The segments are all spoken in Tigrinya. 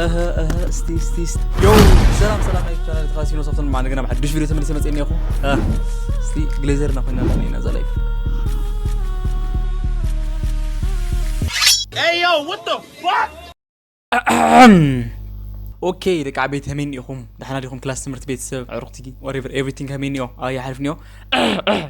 እህ እህ እስቲ እስቲ እስቲ ዮ ሰላም ሰላም ናይ ቻናል ተኻሲኖ ሶፍትን ማን ገና ብሓድሽ ቪድዮ ተመልሰ መጽእ እኒኹ። እስቲ ግሌዘር እና ኮይና ኣለና ኢና ዛ ላይፍ። Hey yo, what the fuck? ኦኬ ደቂ ዓበይቲ ከመይ እኒኢኹም? ደሓና ዲኹም? ክላስ፣ ትምህርቲ፣ ቤተሰብ፣ ኣዕሩኽቲ፣ whatever everything ከመይ እኒኦ? ኣበይ ሓልፍ እኒኦ?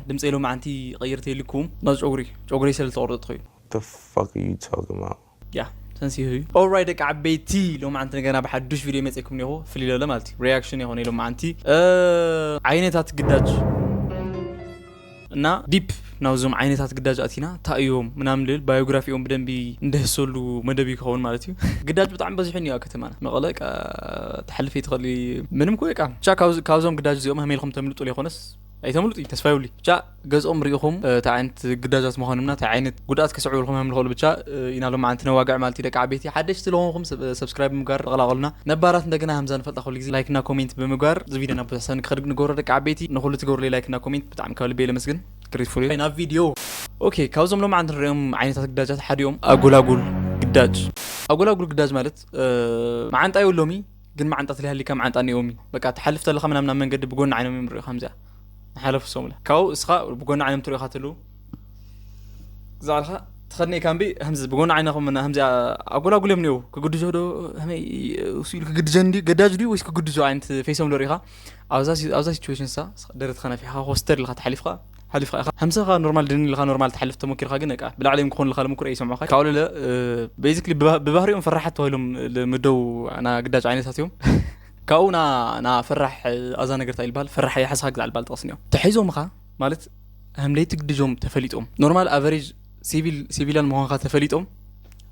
ድምፂ ሎማዓንቲ ቀይርተ የልኩም። ናብ ጨጉሪ ጨጉሪ ስለ ዝተቆረጥኩ እዩ። The fuck are you talking about? ያ ሰንሲሁ እዩ። ኦራይ ደቂ ዓበይቲ ሎማዓንቲ እንደገና ብሓዱሽ ቪድዮ መፅእኩም እኒኹ። ፍልይ ለለ ማለት እዩ። ሪያክሽን ይኾነ ሎማዓንቲ ዓይነታት ግዳጅ እና ዲፕ ናብዞም ዓይነታት ግዳጅ ኣቲና እንታይ እዮም ምናምን ልብል ባዮግራፊኦም ብደንቢ እንደህሰሉ መደብ እዩ ክኸውን ማለት እዩ። ግዳጅ ብጣዕሚ በዚሑ እኒኦ ኣብ ከተማና መቐለ በቃ ትሓልፍ ይትኽእል። ምንም ኮ በቃ ብቻ ካብዞም ግዳጅ እዚኦም ሃመይልኩም ተምልጡ ዘይኮነስ ኣይተምልጡ እዩ ተስፋ ይብሉ ብቻ ገዝኦም ርኢኹም እንታይ ዓይነት ግዳጃት ምዃኖምና እንታይ ዓይነት ጉድኣት ከስዕቡልኩም ከም ዝኽእሉ ብቻ ኢና ሎም ዓንቲ ነዋግዕ ማለት እዩ። ደቂ ዓበይቲ ሓደሽቲ ስለሆንኩም ሰብስክራይብ ብምግባር ተቐላቐሉና። ነባራት እንደገና ከምዛ ንፈልጣ ኩሉ ግዜ ላይክና ኮሜንት ብምግባር እዚ ቪድዮ ናብ ቦታ ሰን ክኸድግ ንገብሮ ደቂ ዓበይቲ ንኹሉ ትገብሩለይ ላይክና ኮሜንት ብጣዕሚ ካብ ልበይ ለመስግን። ግሬትፉል ኢና ቪድዮ ኦኬ። ካብዞም ሎም ዓንቲ ንሪኦም ዓይነታት ግዳጃት ሓዲኦም ኣጎላጉል ግዳጅ። ኣጎላጉል ግዳጅ ማለት መዓንጣ የብሎሚ ግን መዓንጣ ትለሃሊካ መዓንጣ እኒኦሚ በቃ ትሓልፍ ተለኻ ምናምን ኣብ መንገዲ ብጎኒ ዓይኖም እዮም ሪኦ ከምዚኣ ንሓለፉ ሰሙለ ካብኡ እስኻ ብጎኒ ዓይኖም ትሪኦኻ ተለዉ ግዛዕልኻ ትኸድኒ ኢካ እምቢ ከምዚ ብጎኒ ዓይነኹም እና ከምዚኣ ኣጎላጉሎም እኒኦ ክግድዞ ዶ ከመይ እሱ ኢሉ ክግድዘን ድዩ ገዳጅ ድዩ ወይስ ክግድዞ ዓይነት ፌሶም ዶ ሪኢኻ ኣብዛ ሲቹዌሽን ሳ ደረትኻ ነፊሕኻ ኮስተር ኢልካ ተሓሊፍካ ሓሊፍካ ኢኻ። ከምሰኻ ኖርማል ድን ኢልካ ኖርማል ትሓልፍ ተሞኪርካ ግን በቃ ብላዕለዮም ክኾኑልካ ለምኩር ኣይሰምዑኻ። ካብኡ ለለ ቤዚክሊ ብባህሪኦም ፈራሓት ተባሂሎም ልምደው ና ግዳጅ ዓይነታት እዮም። ካብኡ ና ና ፈራሕ ኣዛ ነገር እንታይ ይልበሃል ፈራሕ ይሓስኻ ግዛዕ ልበሃል ጠቕስን እዮም ተሒዞምኻ ማለት ከም ለይቲ ግድዞም ተፈሊጦም ኖርማል ኣቨሬጅ ሲቪል ሲቪላን ምዃንካ ተፈሊጦም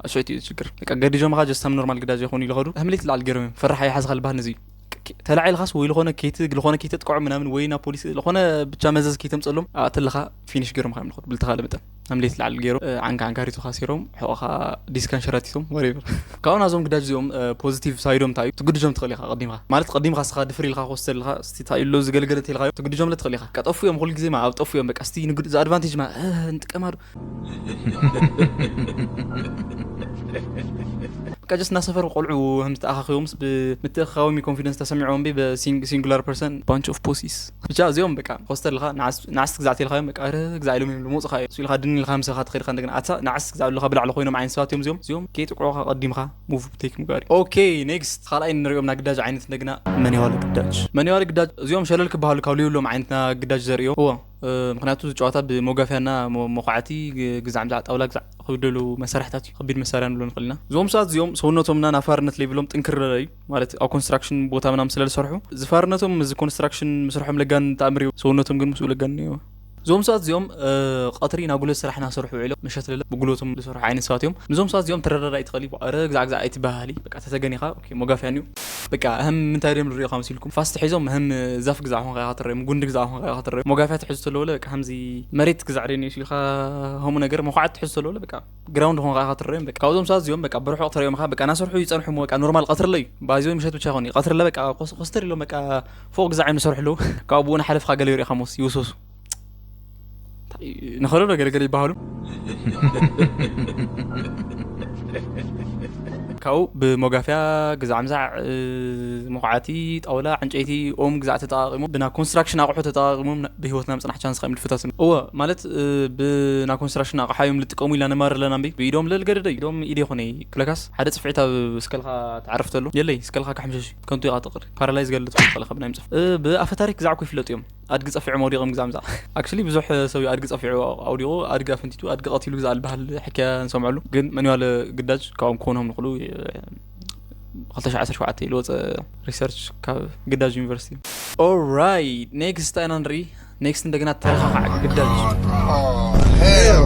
ኣሸይቲ እዩ ችግር በቃ ገዲዞምኻ ጀስት ከም ኖርማል ግዳጅ ይኾኑ ይልኸዱ ከም ለይቲ ልዓል ገይሮም እዮም ፈራሕ ኣይሓስኻ ልበሃል ነዚ እዩ። ተላዒልኻስ ወይ ዝኾነ ከይትግ ዝኾነ ከይተጥቅዖ ምናምን ወይ ናብ ፖሊስ ዝኾነ ብቻ መዘዝ ከይተምፀሎም ኣትልኻ ፊኒሽ ገይሮም ካብ ንኸዱ ብልተኻለ መጠን ኣምሌት ላዕሊ ገይሮም ዓንካ ዓንካ ሪቱ ካሲሮም ሕቆኻ ዲስካን ሸራቲቶም ወሬቨር ካብኡ ናዞም ግዳጅ እዚኦም ፖዚቲቭ ሳይዶም እንታይ እዩ ትግድዞም ትኽእል ኢኻ ቀዲምኻ ማለት ቀዲምኻ ስኻ ድፍር ኢልካ ክወስደ ኢልካ ስቲ እንታይ ኢሎ ዝገልገለ እንተኢልካ ትግድዞም ለ ትኽእል ኢኻ ቀጠፉ እዮም ኩሉ ግዜ ማ ኣብ ጠፉ እዮም በቃ ስቲ ንግድ ዛ ኣድቫንቴጅ ማ ንጥቀማሉ በቃ ጀስት እናሰፈሩ ቆልዑ ከም ዝተኣኻኺቦምስ ብምትእኽኻቦም ኮንፊደንስ ተሰሚዖም ብ ሲንጉላር ፐርሰን ባንች ኦፍ ፖሲስ ብቻ እዚኦም በቃ ሆስተር ኢልካ ንዓስ ግዛዕ ተልካዮም በቃ ረ ግዛዕ ኢሎም እዮም ልመፁኻ እዩ ኢልካ ድን ኢልካ ምሰኻ ትኸድካ እንደገና ኣታ ንዓስ ግዛዕ ኢሉካ ብላዕሊ ኮይኖም ዓይነት ሰባት እዮም እዚኦም እዚኦም ከይጥቅዑኻ ቀዲምካ ሙቭ ቴክ ምግባር እዩ ኦኬ ኔክስት ካልኣይ ንሪኦም ና ግዳጅ ዓይነት እንደገና መን የዋለ ግዳጅ መን የዋለ ግዳጅ እዚኦም ሸለል ክበሃሉ ካብ ልብሎም ዓይነት ና ግዳጅ ዘርእዮ እዎ ምክንያቱ እዚ ጨዋታ ብመጓፍያና መኹዓቲ ግዛዕ ምዛዕ ጣውላ ግዛዕ ክብደሉ መሳርሕታት እዩ ከቢድ መሳርያ ንብሎ ንኽእል ኢና እዞም ሰባት እዚኦም ሰውነቶምና ናብ ፋርነት ሌቭሎም ጥንክር ለለ እዩ ማለት ኣብ ኮንስትራክሽን ቦታ ምናም ስለ ዝሰርሑ ዝፋርነቶም እዚ ኮንስትራክሽን ምስርሖም ለጋን ተኣምር እዩ ሰውነቶም ግን ምስኡ ለጋን እዩ እዞም ሰባት እዚኦም ቀትሪ ናብ ጉልበት ስራሕ እናሰርሑ ውዒሎም ምሸት ለለ ብጉልበቶም ዝሰርሑ ዓይነት ሰባት እዮም ንዞም ሰባት እዚኦም ተረዳዳኢ ትኽእል እዩ ረ ግዛዕ ግዛዕ ኣይትበሃሊ በቃ ተተገኒኻ መጋፍያን እዩ በቃ ህም ምንታይ ድዮም ንሪኦ ካብ ሲልኩም ፋስት ሒዞም ህም ዛፍ ግዛዕ ኾንካ ኢኻ ትረዮም ጉንዲ ግዛዕ ኾንካ ኢኻ ትረዮም መጋፍያ ትሕዙ ተለውለ በቃ ከምዚ መሬት ግዛዕ ደንዩ ሲልካ ከምኡ ነገር መኹዓት ትሕዙ ተለውለ በቃ ግራውንድ ኾንካ ኢኻ ትረዮም በቃ ካብዞም ሰባት እዚኦም በቃ ብርሑቕ ተሪኦም ኢኻ በቃ ናሰርሑ ይጸንሑ እሞ በቃ ኖርማል ቀትርለ እዩ ባዚቦ ምሸት ብቻ ይኾን እዩ ቀትርለ በቃ ኮስተር ኢሎም በቃ ፎቕ ግዛዕ እዮም ዝሰርሑ ኣለዉ ካብ ብኡ ንሓለፍካ ገለ ይሪእኻ ሞስ ይውሰሱ ንኸሎ ገለገለ ይበሃሉ ካብኡ ብሞጋፍያ ግዛዕ ምዛዕ መኹዓቲ ጣውላ ዕንጨይቲ ኦም ግዛዕ ተጠቃቂሞም ብና ኮንስትራክሽን ኣቑሑ ተጠቃቂሞም ብሂወትና ምፅናሕ ቻንስ ከም ልፍታት እወ ማለት ብና ኮንስትራክሽን ኣቕሓ እዮም ልጥቀሙ ኢልና ነማር ኣለና እምበይ ብኢዶም ለልገደደ ኢዶም ኢድ ይኹነ ክለካስ ሓደ ፅፍዒት ኣብ ስከልካ ትዓርፍ ተሎ የለይ ስከልካ ካሕምሸሽ ከንቱ ኢኻ ተቕሪ ፓራላይዝ ገለ ትኽእል ካብ ናይ ምፅፍ ብኣፈታሪክ ግዛዕ እኮ ይፍለጡ እዮም ኣድጊ ጸፊዖም ኣውዲቖም ግዛዕ ምዛዕ ኣክቹሊ ብዙሕ ሰብ እዩ ኣድጊ ጸፊዑ ኣውዲቑ ኣድጊ ኣፈንቲቱ ኣድጊ ቀቲሉ ግዛዕ ዝበሃል ሕክያ ንሰምዐሉ ግን መን ዋለ ግዳጅ ካብኦም ክኾንሆም ንኽእሉ ክልተ ሽሕ ዓሰርተ ሸውዓተ ኢሉ ወፀ ሪሰርች ካብ ግዳጅ ዩኒቨርሲቲ ኦራይት ኔክስት እንታይ ኢና ንርኢ ኔክስት እንደገና ተረኻኻዕ ግዳጅ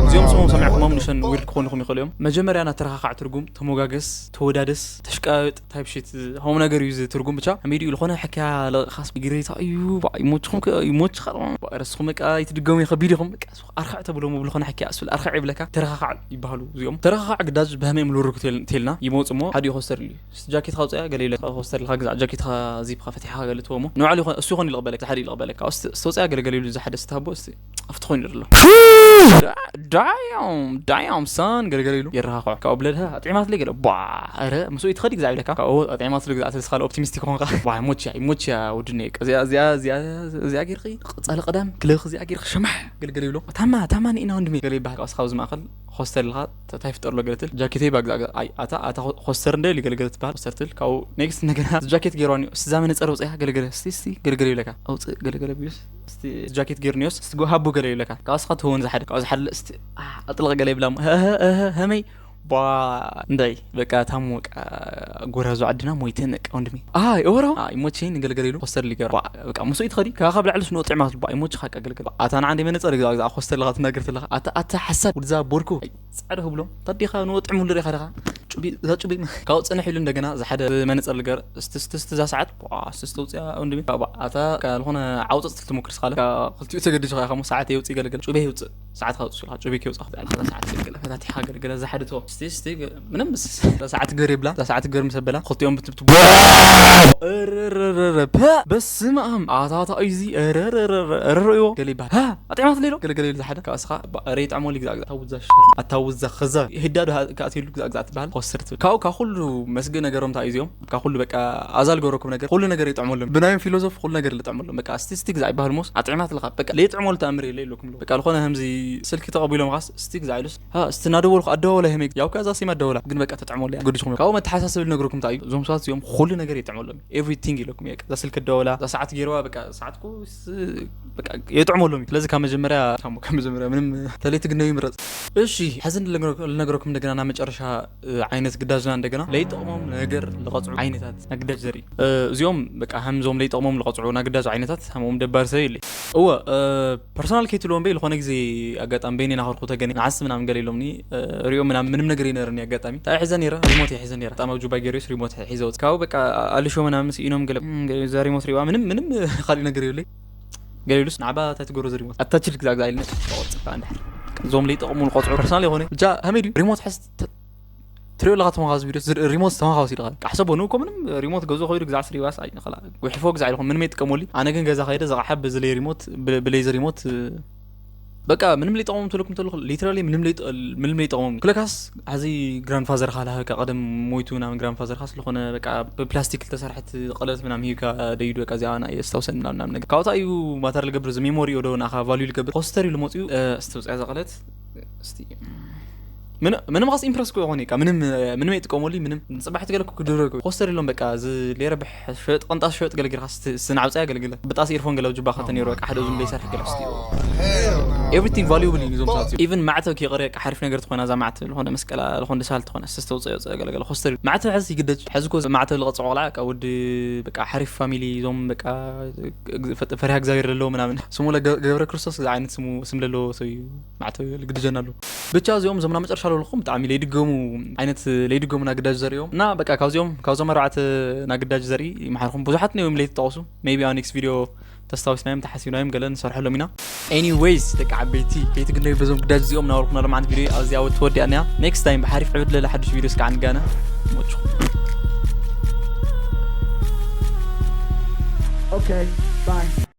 እዚኦም ስሞም ሰሚዕኩሞም ንሸን ዊርድ ክኾኑኹም ይኽእሉ እዮም መጀመርያ ና ተረኻኻዕ ትርጉም ተሞጋገስ ተወዳደስ ተሽቃጥ ታይፕ ሽት ሆም ነገር እዩ ዝትርጉም ብቻ ከመይ ድዩ ዝኾነ ሕክያ ለቕኻስ ግሬታ እዩ ይሞችኹም ይሞችኻ ረስኹም በቃ ይትድገሙ ከቢድ ኢኹም በቃ ኣርካዕ ተብሎሞ ብልኾነ ሕክያ ኣስብል ኣርካዕ ይብለካ ተረኻኻዕ ይበሃሉ እዚኦም ተረኻኻዕ ግዳጅ ብህመም ልውርኩ ቴልና ይመፁ እሞ ሓደ ይኮስተር እዩ ጃኬት ካውፅያ ገለ ኢለ ኮስተር ኢልካ ግዛዕ ጃኬትካ ዚብካ ፈቲሕካ ገለ ትቦሞ ንባዕሉ እሱ ይኾን ይልቕበለካ ሓደ ይልቕበለካ ስተውፅያ ገለገለ ኢሉ ዝሓደ ስተሃቦ ኣብቲ ኮይኑ ኣሎ ዳዮም ዳዮም ሰን ገለገለ ኢሉ ይረኻኸዖ ካብኡ ብለድሃ ኣጥዒማትለይ ገለ ቧ ረ ምስ ኢትኸዲ ግዛዕ ኢለካ ካብኡ ኣጥዒማትሉ ግዛዕ ስልስ ካልእ ኦፕቲሚስቲክ ኾንካ ቧ ይሞችያ ይሞችያ ውድነ ቀዚኣ እዚኣ እዚኣ እዚኣ ጌርኺ ቀጻሊ ቀዳም ክልኽ እዚኣ ጌርኺ ሸማሕ ገለገለ ይብሎ ታማ ታማ ንኢና ወንድሜ ገለ ይበሃል ካብስ ካብዚ ማእኸል ሆስተል ኢልኻ እንታይ ፍጠር ኣሎ ገለትል ጃኬተይ ባ ግዛዕ ኣይ ኣታ ኣታ ሆስተር እንደ ኢሉ ገለገለ ትበሃል ሆስተር ትብል ካብኡ ኔክስት እንደገና ጃኬት ገይርዋ ስዛ መነጸር ውፅያ ገለገለ እስቲ እስቲ ገለገለ ይብለካ ኣውፅእ ገለገለ ብዩስ እስቲ ጃኬት ገይሩ ኒዮስ እስቲ ጎ ሃቡ ገለ ይብለካ ካብ ስኻ ትኸውን ዝሓደ ካብ ዝሓደ እስቲ ኣጥልቕ ገለ ይብላ ሀመይ ቧ እንታይ በቃ ታሞ በቃ ጎራዙ ዓድና ሞይተን በቃ ወንድሜ ኣይ ኦሮ ይሞቼን ገለገለ ኢሉ ኮስተር ሊገር በቃ ምስ ኢትኸዲ ካብ ካብ ላዕሊ ስንኦ ጥዕማት ባ ይሞችኻ በቃ ገለገለ ኣታ ንዓ እንደ መነፀር ግዛ ግዛ ኮስተር ለኻ ትናገር ተለኻ ኣታ ኣታ ሓሳድ ውድዛ ቦርኩ ጻዕዳ ህብሎ ታዲኻ ንኦ ጥዕም ሁሉ ሪኻ ዲኻ ጩቢ እዛ ጩቢ ካብኡ ጽንሕ ኢሉ እንደገና ዝሓደ መነጸር ልገር ስትስትስት እዛ ሰዓት ስስተ ውፅያ ወንድሜ ኣታ ዝኾነ ዓውፅፅ ትሞክር ስኻለ ክልቲኡ ተገዲሱ ኻ ከሞ ሰዓት የውፅእ ገለገለ ጩቤ ይውፅእ ሰዓት ካውፅሱ ኢልካ ጩቤ ከውፅእ ክትኣል ሰዓት ገለገለ ፈታቲኻ ገለገለ ዝሓድቶ ስቲ ስቲ ምንም ምስ ሰዓት ገር ይብላ እዛ ሰዓት ገር ምስ ኣበላ ክልቲኦም ብትብትቡ በስመ ኣም ኣታታ እዩ እዚ ረረዮ ገለ ይበሃል ኣጥዕማት ሌሎ ገለገለ ኢሉ ዝሓደ ካብ እስኻ ሬ ጣዕሞ ሊግዛእ ግዛእ ኣታ ውዛ ሽፈር ኣታ ውዛ ኸዛ ህዳዱ ከኣትየሉ ግዛእ ግዛእ ትበሃል ኮስተር ትብል ካብኡ ካብ ኩሉ መስግእ ነገሮም እንታይ እዩ እዚኦም ካብ ኩሉ በቃ ኣዛል ገረኩም ነገር ኩሉ ነገር ይጥዕመሎም ብናዮም ፊሎዞፍ ኩሉ ነገር ልጥዕመሎም በቃ ስቲ ስቲ ግዛእ ይበሃል ሞስ ኣጥዕማት ልኻ በቃ ለይጥዕመሉ ተኣምር የለ የለኩም በቃ ዝኾነ ከምዚ ስልኪ ተቐቢሎም ኻስ ስቲ ግዛእ ኢሉስ እስቲ እናደወልኩ ኣደዋወላ ሄመይ ያው ከዛ ሲም ኣደወላ ግን በቃ ተጥዕመሉ እያ ግድሽኩም ካብኡ መተሓሳሰብ ልነግረኩም እንታይ እዩ እዞም ሰባት እዚኦም ኩሉ ነገር ይጥዕመሎም ኤቭሪቲንግ ኢለኩም እየ እዛ ስልኪ ኣደዋወላ እዛ ሰዓት ገይርዋ በቃ ሰዓትኩ የጥዕመሎም እዩ ስለዚ ካብ መጀመርያ ካብ መጀመርያ ምንም ተለይ ትግነዩ ይምረፅ እሺ ሕዚ ልነግረኩም እንደገና ናብ መጨረሻ ዓይነት ግዳጅና እንደገና ለይጠቕሞም ነገር ልቐፅዑ ዓይነታት ናይ ግዳጅ ዘርኢ እዚኦም በቃ ከምዞም ለይጠቕሞም ልቐፅዑ ናይ ግዳጅ ዓይነታት ከምኦም ደባሪ ሰብ የለ እወ ፐርሶናል ከይትልዎም በይ ዝኾነ ግዜ ኣጋጣሚ በይኒ ናኸርኩ ተገኒ ንዓስ ምናምን ገለ ኢሎምኒ ሪኦ ምናምን ምንም ነገር ይነርኒ ኣጋጣሚ እንታይ ሒዘ ነረ ሪሞት እየ ሒዘ ነረ ጣም ኣብ ጁባ ገሪዮስ ሪሞት ሒዘ ወፅ ካብኡ በቃ ኣልሾ ምናምን ስኢኖም ገለ እዛ ሪሞት ሪዋ ምንም ምንም ካልእ ነገር የብለይ ገለ ኢሉስ ንዓባ እንታይ ትገብሮ እዚ ሪሞት ኣታችል ግዛ ግዛ ኢልኒ ወፅ እንድሕር እዞም ለይጠቕሙ ንቆፅዑ ፐርሶናል ይኾነ ብቻ ከመይ ድዩ ሪሞት ሕዝ ትሪኦ ኣለኻ ተማኻ እዚ ቪድዮ ሪሞት ተማኻ ወሲድኻ ካሕሰቦ ንእኮ ምንም ሪሞት ገዝኦ ከይዱ ግዛዕ ስሪባስ ኣይንኸላ ጉሕፎ ግዛዕ ኢልኩም ምንም የጥቀመሉ ኣነ ግን ገዛ ከይደ ዘቕሓ ብዝለይ ሪሞት ብለይዚ ሪሞት በቃ ምንም ለይጠቕሞም ትለኩም ተለኹ ሊትራሊ ምንም ለይጠቕሞም ክለካስ ሕዚ ግራንድፋዘርካ ላሃካ ቀደም ሞይቱ ምናምን ግራንድፋዘርካ ስለኾነ በቃ ብፕላስቲክ ዝተሰርሐት ቀለበት ምናምን ሂብካ ደይዱ በቃ እዚኣ ናይ ስታውሰን ምናምን ምናምን ነገር ካብታ እዩ ማተር ልገብር እዚ ሜሞሪ ዶ ንኣኻ ቫልዩ ልገብር ኮስተር ኢሉ መፅኡ እስቲ ውፅያ ዘቐለት እስቲ ምንም ኻስ ኢምፕረስ ኮ ይኾን እካ ምንም ምንም የጥቀመሉ ምንም ንፅባሕ ትገለ ክድረ ኮስተር ኢሎም በቃ እዚ ሌረብሕ ሸጥ ቅንጣስ ሸጥ ገለ ጌርካ ስናዕብፃ ያገልግለ ብጣስ ኢርፎን ገለ ጅባ ከተነይሩ በቃ ሓደ ዝም ዘይሰርሕ ገለ ስትዮ everything valuable እዩ ዞም ሳት even ማዕተብ ከይቀረ በቃ ሓሪፍ ነገር ትኾና እዛ ማዕተብ ዝኾነ መስቀላ ዝኾነ ደሳል ትኾነ ስስተውፅኦ ገለገለ ኮስተር ማዕተብ ሕዚ ይግደጅ ሕዚ ኮ ማዕተብ ልቐፅዖ ቆልዓ በቃ ወዲ በቃ ሓሪፍ ፋሚሊ ዞም በቃ ፈሪሃ እግዚኣብሔር ዘለዎ ምናምን ስሙ ገብረ ክርስቶስ እዚ ዓይነት ስሙ ስም ለለዎ ሰብ እዩ ማዕተብ ልግድጀና ኣሎ ብቻ እዚኦም ዘምና መጨረሻ ለለኹም ብጣዕሚ ለይድገሙ ዓይነት ለይድገሙና ግዳጅ ዘርእዮም እና በቃ ካብዚኦም ካብዞም ኣርባዕተ ናግዳጅ ዘርኢ ይመሓርኩም ብዙሓት ነዮም ለይትጠቐሱ maybe ኣብ next video ተስታዊስናዮም ተሓሲብናዮም ገለ ንሰርሐሎም ኢና anyways ደቂ ዓበይቲ ከይትግነዩ በዞም ግዳጅ እዚኦም ናበልኩም ኣለማዓንቲ ቪድዮ ኣብዚኣ ወትወዲኣና next time ብሓሪፍ ዕብድ ለለ ሓዱሽ ቪድዮ እስካዕ ንጋነ ሞችኹም Okay, bye.